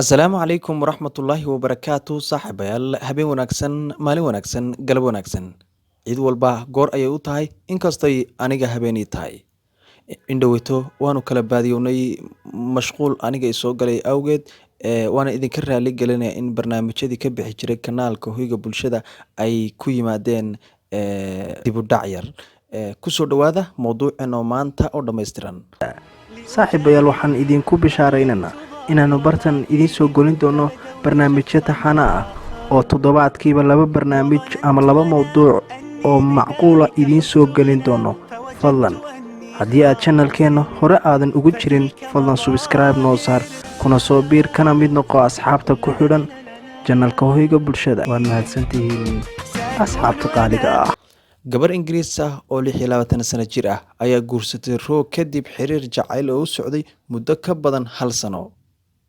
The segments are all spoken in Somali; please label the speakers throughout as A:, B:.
A: Asalaamu calaykum waraxmatullaahi wabarakaatu, saaxiibayaal. Habeen wanaagsan, maalin wanaagsan, galab wanaagsan. Ciid walba goor ayay u tahay, inkastay aniga habeenii tahay. Indhoweyto waanu kala baadiyownay mashquul aniga isoo galay awgeed. Waana idinka raali gelinaya in barnaamijyadii ka bixi jiray kanaalka Hoyga Bulshada ay ku yimaadeen dib u dhac yar. Kusoo dhowaada mowduuceen oo maanta oo dhammaystiran.
B: Saaxiibayaal, waxaan idinku bishaaraynaynaa inaannu bartan idiin soo gelin doono barnaamijyo taxano ah oo toddobaadkiiba laba barnaamij ama laba mowduuc oo macquula idiin soo gelin doono. Fadlan, haddii aad channelkeenna hore aadan ugu jirin, fadlan subscribe noo saar, kuna soo biir, kana mid noqo asxaabta ku xidhan channelka Hoyga Bulshada. Waad mahadsantihiin, asxaabta qaaliga ah.
A: Gabar Ingiriis ah oo 26 sano jir ah ayaa guursatay roog kadib xiriir jacayl oo u socday muddo ka badan hal sano.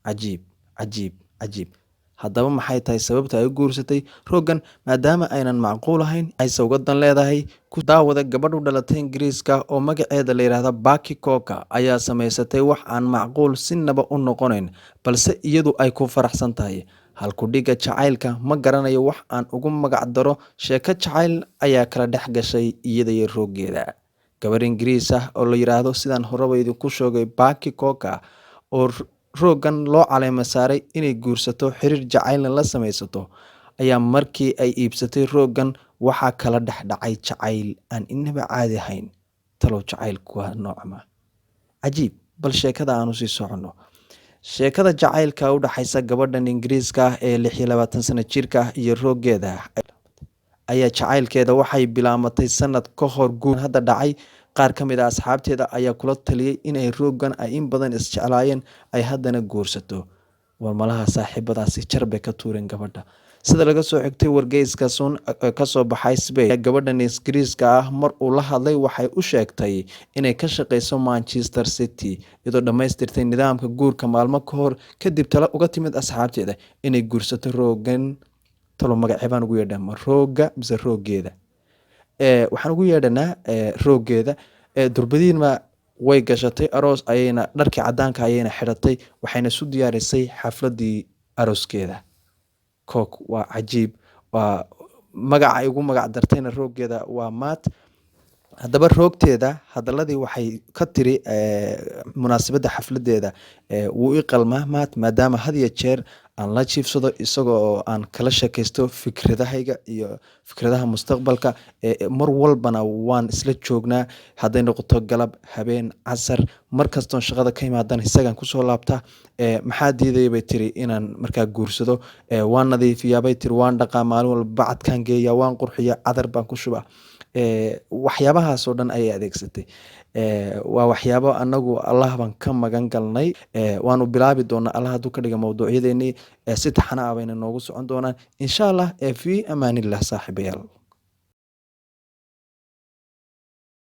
A: Cajiib, cajiib, cajiib! Haddaba maxay tahay sababta ay u guursatay rooggan, maadaama aynan macquul ahayn ayse uga dan leedahay? Ku daawada. Gabadh u dhalatay Ingiriiska oo magaceeda la yidhaahda Baki Coka ayaa samaysatay wax aan macquul sinaba u noqonayn, balse iyadu ay ku faraxsan tahay. Halkudhigga jacaylka ma garanayo wax aan ugu magac daro. Sheeko jacayl ayaa kala dhex gashay iyada iyo rooggeeda. Gabar Ingiriis ah oo la yidhaahdo, sidaan horeba idinku sheegay, Baki Coka, oo rooggan loo caleema saaray inay guursato, xiriir jacaylna la samaysato, ayaa markii ay iibsatay rooggan waxaa kala dhex dhacay jacayl aan inaba caadi ahayn. Talow jacaylku waa noocma? Cajiib! Bal sheekada aanu sii soconno. Sheekada jacaylka u dhaxaysa gabadhan Ingiriiska ah ee 26 sano jirka ah iyo rooggeeda ayaa jacaylkeeda waxay bilaamatay sanad ka hor. Guur hadda dhacay, qaar ka mid ah asxaabteeda ayaa kula taliyey inay rooggan ay in badan isjeclaayeen ay haddana guursato. War malaha saaxiibadaasi jar bay ka tuureen gabadha. Sida laga soo xigtay wargeyska Sun kasoo baxay Spain, gabadhan Ingiriiska ah mar uu la hadlay waxay u sheegtay inay ka shaqeyso Manchester City, iyadoo dhammaystirtay nidaamka guurka maalmo ka hor, kadib talo uga timid asxaabteeda inay guursato roogan. Talo magacee baan ugu yeedhaa? Ma rooga mise rooggeeda? Waxaan ugu yeedhanaa rooggeeda. Durbadiinma way gashatay aroos ayayna dharkii cadaanka ayayna xidhatay, waxayna isu diyaarisay xafladii arooskeeda. Cook waa cajiib. Waa magaca ay ugu magac dartayna rooggeeda waa Matt. Haddaba roogteeda hadaladii waxay ka tiri munaasabadda xafladeeda: "Wuu i qalmaa Matt, maadaama had iyo jeer aan la jiifsado isaga oo aan kala sheekaysto fikradahayga iyo fikradaha mustaqbalka. Mar walbana waan isla joognaa, hadday noqoto galab, habeen, casar. Mar kastoon shaqada ka imaadana isagaan kusoo laabtaa. Maxaa diidaya," bay tiri, "inaan markaa guursado? Waan nadiifiyaa," bay tiri, "waan dhaqaa maalin walba, bacadkaan geeyaa, waan qurxiyaa, cadar baan ku shubaa." Waxyaabahaas oo dhan ayay adeegsatay. Waa waxyaabo anagu Allah baan ka magan galnay. Waanu bilaabi doonaa, Allah hadduu ka dhiga, mawduucyadeenii si taxana ah bayna noogu socon doonaan, insha Allah. Fi amaanillah, saaxiibayaal.